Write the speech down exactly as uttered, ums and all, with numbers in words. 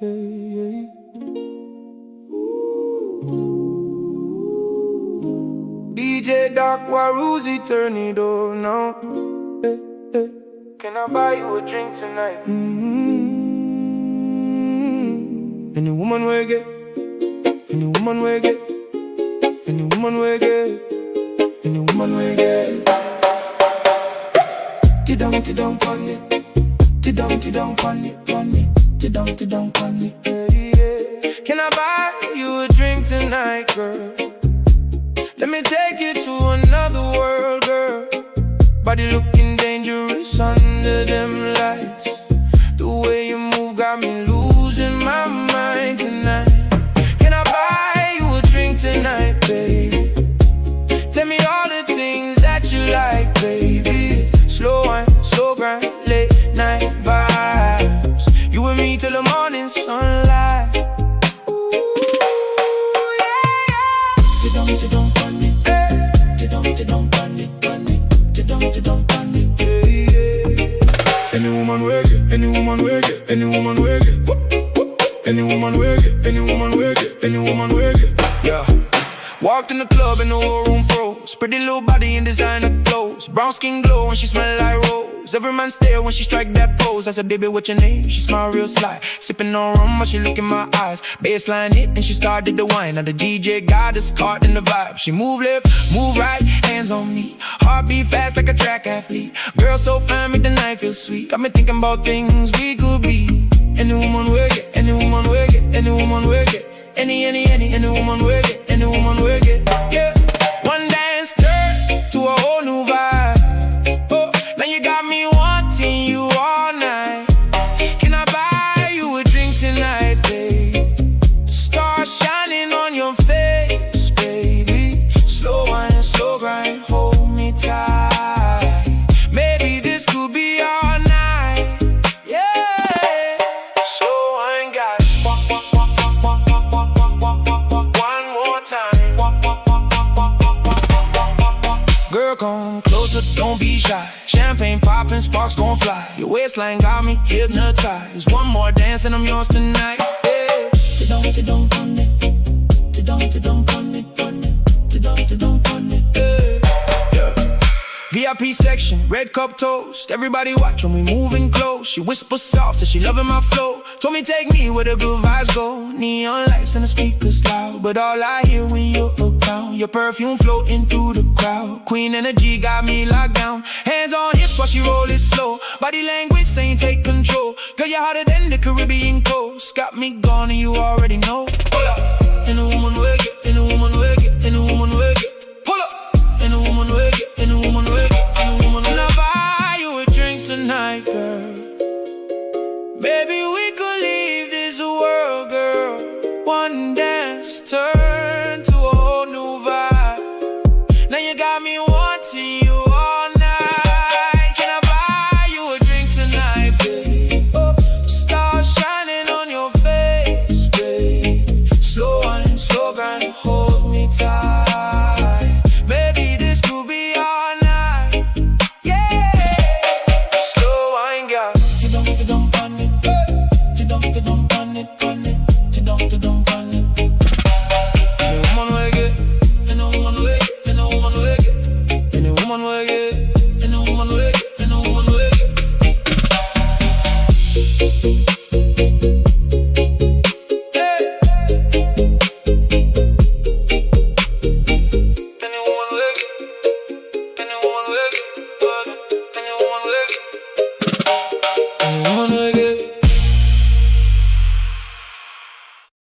Hey, hey. D J Doc Waruzi, turn it on now. Hey, hey. Can I buy you a drink tonight? Mm-hmm. Any woman we get, any woman we get, any woman we get, any woman we get. Sit down, sit down, pon it. Sit down, sit down, pon it, pon it. Sit down, sit down, pon it. Yeah, yeah. Can I buy you a drink tonight, girl? Let me take you to another world, girl. Body looking dangerous under them lights. The way you move got me losing my mind tonight. Can I buy you a drink tonight, baby? Tell me all the things that you like, baby. Slow wine, slow grind, late night vibes. You and me till the morning sunlight. Ooh, yeah, yeah. Sit down, sit down, pon it. Sit down, sit down, pon it, pon it. Sit down, sit down, pon it. Yeah, yeah. Any woman we get, any woman we get, any woman we get. Any woman we get, any woman we get, any woman we get. Yeah. Walked in the club and the whole room froze. Pretty little body in designer clothes. Brown skin glow and she smell like rose. Every man stare when she strike that pose. I said, "Baby, what's your name?" She smile real sly. Sipping on rum while she look in my eyes. Baseline hit and she started to whine. Now the D J got us caught in the vibe. She move left, move right, hands on me. Heartbeat fast like a track athlete. Girl so fine, make the night feel sweet. Got me thinking about things we could be. Any woman we get, any woman we get, any woman we get. Any, any, any, any woman we get, any woman we get, yeah. One dance turn to a whole new vibe. Oh, now you got me wanting you all night. Can I buy you a drink tonight, babe? Star shining on your face, baby. Slow wine and slow grind, hold me tight. Maybe this could be our night. Yeah. So I ain't got one more time. Girl, come closer, don't be shy. Champagne popping, sparks gon' fly. Your waistline got me hypnotized. One more dance and I'm yours tonight. Yeah. Sit down, sit down, pon it. Sit down, sit down, pon it, pon it. Sit down, sit down, pon it. Yeah. Yeah. V I P section, red cup toast. Everybody watch when we moving close. She whisper soft, says she loving my flow. Told me take me where the good vibes go. Neon lights and the speakers loud, but all I hear when you're around, your perfume floating through the crowd. Queen energy got me locked down. Hands on hips while she roll it slow. Body language saying take control. Girl, you're hotter than the Caribbean coast. Got me gone and you already know. Pull up. Any woman we get, any woman we get, any woman we get. Pull up. Any woman we get, any woman we get, any woman. Can I buy you a drink tonight, girl? Maybe we